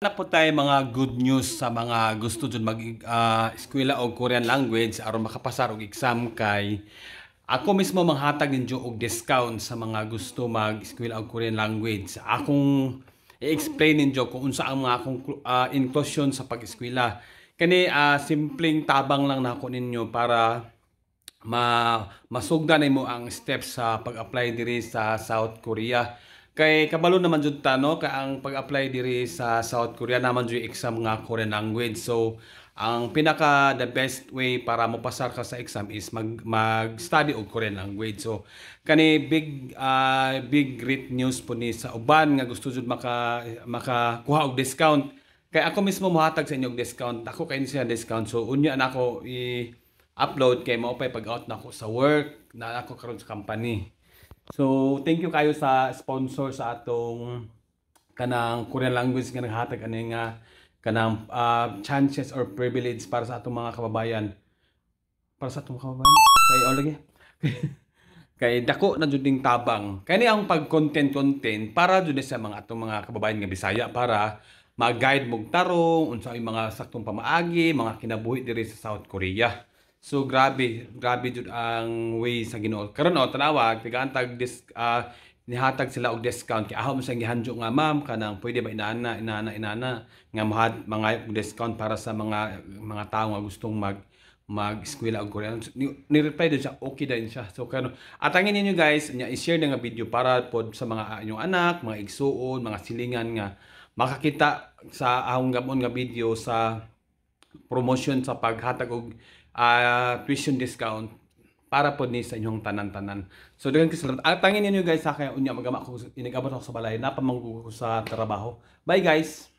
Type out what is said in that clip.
Na po tayo mga good news sa mga gusto jud mag eskwela og Korean language aron makapasar og exam, kay ako mismo manghatag ninyo og discount sa mga gusto mag eskwela og Korean language. Akong i-explain ninyo kung unsa ang mga akong inclusion sa pag-eskwela. Kani simpleng tabang lang nako ninyo para ma masugdan nimo ang steps sa pag-apply diri sa South Korea. Kay kabalo naman jud ta, no, kay ang pag-apply diri sa South Korea naman jud exam nga Korean language. So ang pinaka the best way para mopasar ka sa exam is mag-study og Korean language. So kani big great news po ni sa uban nga gusto jud makakuha og discount. Kay ako mismo mohatag sa inyo og discount. Ako kay siya discount. So unya na ako i-upload kay mao pay pag-out na ako sa work na ako karon sa company. So, thank you kayo sa sponsor sa atong kanang Korean language nga naghatag ani nga kanang chances or privilege para sa atong mga kababayan. Para sa atong mga kababayan. Kay oh, lagi. Kay dako na jud ning tabang. Kani ang pag-content content para jud ni sa mga atong mga kababayan nga Bisaya para ma-guide mog tarong unsa ay mga saktong pamaagi, mga kinabuhi diri sa South Korea. So grabe, grabe jud ang way sa Ginoo. Karon oh, tanawa, tigaan tag dis nihatag sila og discount kay aho mo siyang gihanjo nga, "Ma'am, kanang pwede ba inana inana inana nga mahad mga discount para sa mga tao nga gustong mag eskwela og Korean?" Ni-reply din siya, okay din siya. So kano atangin ninyo, guys, nya i-share na nga video para pod sa mga inyong anak, mga igsuon, mga silingan nga makakita sa ahong gamon nga video sa promotion sa paghatag og tuition discount para pod ni sa inyong tanan-tanan. So daghan kay salamat. Atangin ninyo, guys, sa kay unya magama ko, inigabot ako sa balay, napamanggo ko sa trabaho. Bye, guys.